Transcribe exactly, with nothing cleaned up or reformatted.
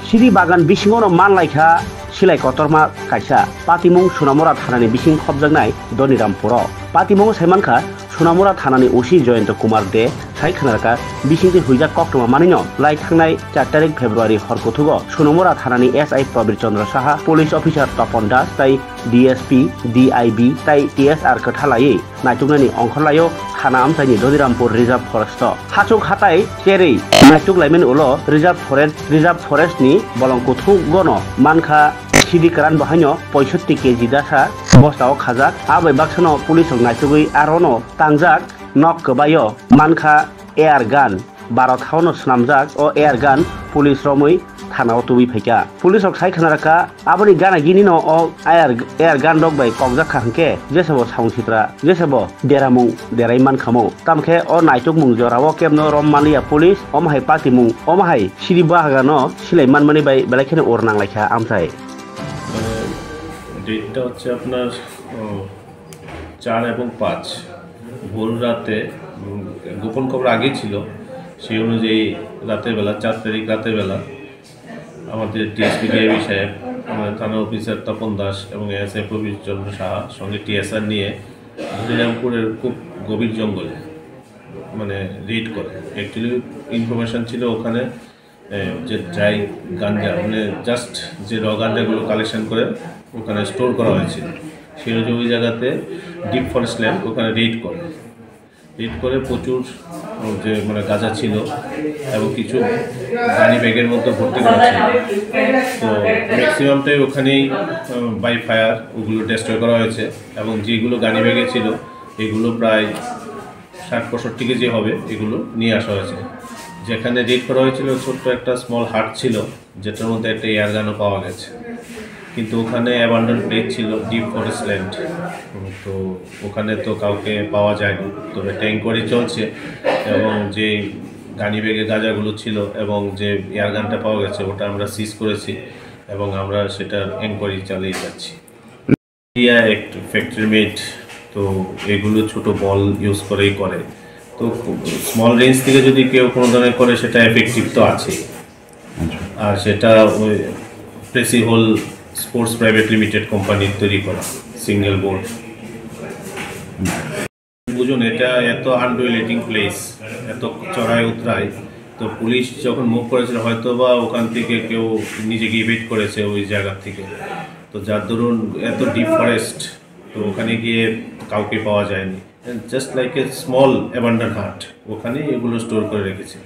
Sidi bagan bisingono manlaikha silai kotorma kaisa. Patimung Sunamura thanani bising khopjaknai Donirampuro. Patimung saimankha Sunamura thanani O C Jayanta Kumar De sai khwnarwkha bisingtwi huijak koktwma manwino lai thangnai char tarik February hor kuthugo Sunamura thanani S I Prabir Chandra Saha, police officer Topon Das tai D S P, D I B tai T S R kwtha laiwi naituknani ongkhorlaio thana amchaini Donirampur Reserve Forest o. Hachuk hatai cherwi naituk laimani ulo Reserve Forest, Reserve Forest ni bolong kuthugono mankha sidi kwran bo haino poisotti K G dasa bosta o khajak. A bai baksano police rok naitugwi arono tangjak nok kwbaio mankha air gun. Baro thaono swnamjak o air gun police romwi thana o tubui phaikha. Police rok sai khna rakha, aboni gana gini no o air, air gun rok bai kokjak kha hwnkhe jesa bo samung sitra, jesa bo deramung derai man khamo. Tamo khe o naitukmung jora o kebno rom manliya police, omo hai patimung, omo hai sidi bahagano silai manmani bai belai kheno ur nang lai kha amchai. মানে ডেটটা হচ্ছে আপনার চার এবং পাঁচ ভোর রাতে। উম, গোপন খবর আগেই ছিল, সেই অনুযায়ী রাতের বেলা, চার তারিখ রাতের বেলা আমাদের ডিএসপি ডিআইবি সাহেব, আমাদের থানা অফিসার তপন দাস এবং এএসআই প্রবীর চন্দ্র সাহা সঙ্গে টিএসআর নিয়ে হরিরামপুরের খুব গভীর জঙ্গলে মানে রেড করে। অ্যাকচুয়ালি ইনফরমেশন ছিল ওখানে এ, যে ড্রাই গাঞ্জা, মানে জাস্ট যে র গাঞ্জাগুলো কালেকশন করে ওখানে স্টোর করা হয়েছিল, সেই হচ্ছে ওই জায়গাতে ডিপ ফরেস্ট ল্যান্ড, ওখানে রেড করে। রেড করে প্রচুর, উম, যে মানে গাঁজা ছিল এবং কিছু গানি ব্যাগের মধ্যে ভর্তি করা ছিল। তো ম্যাক্সিমামটাই ওখানেই বাই ফায়ার ওগুলো ডিস্ট্রয় করা হয়েছে এবং যেগুলো গানি ব্যাগে ছিল এগুলো প্রায় ষাট পঁয়ষট্টি কেজি হবে, এগুলো নিয়ে আসা হয়েছে। যেখানে রেড করা হয়েছিল, ছোট্ট একটা স্মল হাট ছিল, যেটার মধ্যে একটা এয়ার গানও পাওয়া গেছে, কিন্তু ওখানে অ্যাবান্ডন প্লেস ছিল, ডিপ ফরেস্ট ল্যান্ড। তো ওখানে তো কাউকে পাওয়া যায়নি। তো একটা এনকোয়ারি চলছে এবং যে গানি ব্যাগে গাঁজাগুলো ছিল এবং যে এয়ার গানটা পাওয়া গেছে, ওটা আমরা সিজ করেছি এবং আমরা সেটার এনকোয়ারি চালিয়ে যাচ্ছি। ইয়া, একটা ফ্যাক্টরি মেড, তো এগুলো ছোট বল ইউজ করেই করে। তো স্মল রেঞ্জ থেকে যদি কেউ কোনো ধরনের করে, সেটা এফেক্টিভ তো আছেই। আচ্ছা। আর সেটা ওই প্রেসি হোল স্পোর্টস প্রাইভেট লিমিটেড কোম্পানির তৈরি করা সিঙ্গেল বোর্ড। বুঝুন, এটা এত আনডুয়েলেটিং প্লেস, এত চড়াই উতরাই। তো পুলিশ যখন মুভ করেছিল, হয়তো বা ওখান থেকে কেউ নিজে গিভ ইট করেছে ওই জায়গা থেকে। তো যার দরুন এত ডিপ ফরেস্ট, তো ওখানে গিয়ে কাউকে পাওয়া যায়নি। Just like a small abandon হাট, ওখানে এগুলো স্টোর করে রেখেছে।